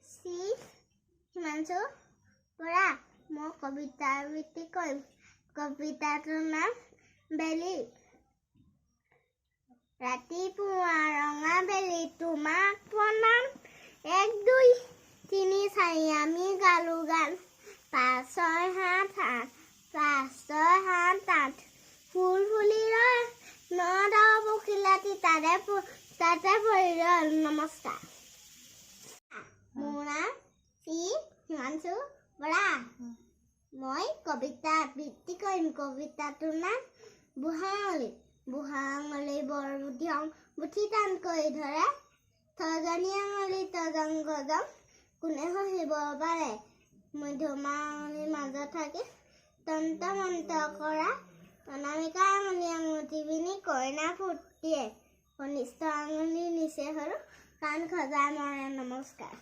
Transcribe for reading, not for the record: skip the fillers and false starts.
শ্ৰী হিমাংশু বৰা। মই কবিতা আবৃত্তি কৰিম। কবিতাটোৰ নাম বেলি। ৰাতিপুৱা ৰঙা বেলি, তোমাক প্ৰণাম। এক, দুই, তিনি, চাৰি, আমি গালো গান। পাঁচ, ছয়, সাত, আঠ, পাঁচ, ছয়, সাত, আঠ। ফুল ফুলি ৰয় ন, 10 পখিলাটি তাতে পৰি ৰ'ল। নমস্কাৰ। মোৰ নাম শ্ৰী হিমাংশু বৰা। মই কবিতা আবৃত্তি কৰিম। কবিতাটোৰ নাম বুঢ়া আঙুলি। বুঢ়া আঙুলি বৰ বুদ্ধিয়ং, বুঠি টানকৈ ধৰে। তৰ্জনী আঙুলি তজং গজং, কোনে সহিব পাৰে? মধ্যমা আঙুলি মাজত থাকি তন্ত্ৰ মন্ত্ৰ কৰা। অনামিকা আঙুলি আঙুঠি পিন্ধি কইনা ফুট দিয়ে। কনিষ্ঠ আঙুলি নিচে সৰু, কাণ খজাই মৰে। নমস্কাৰ।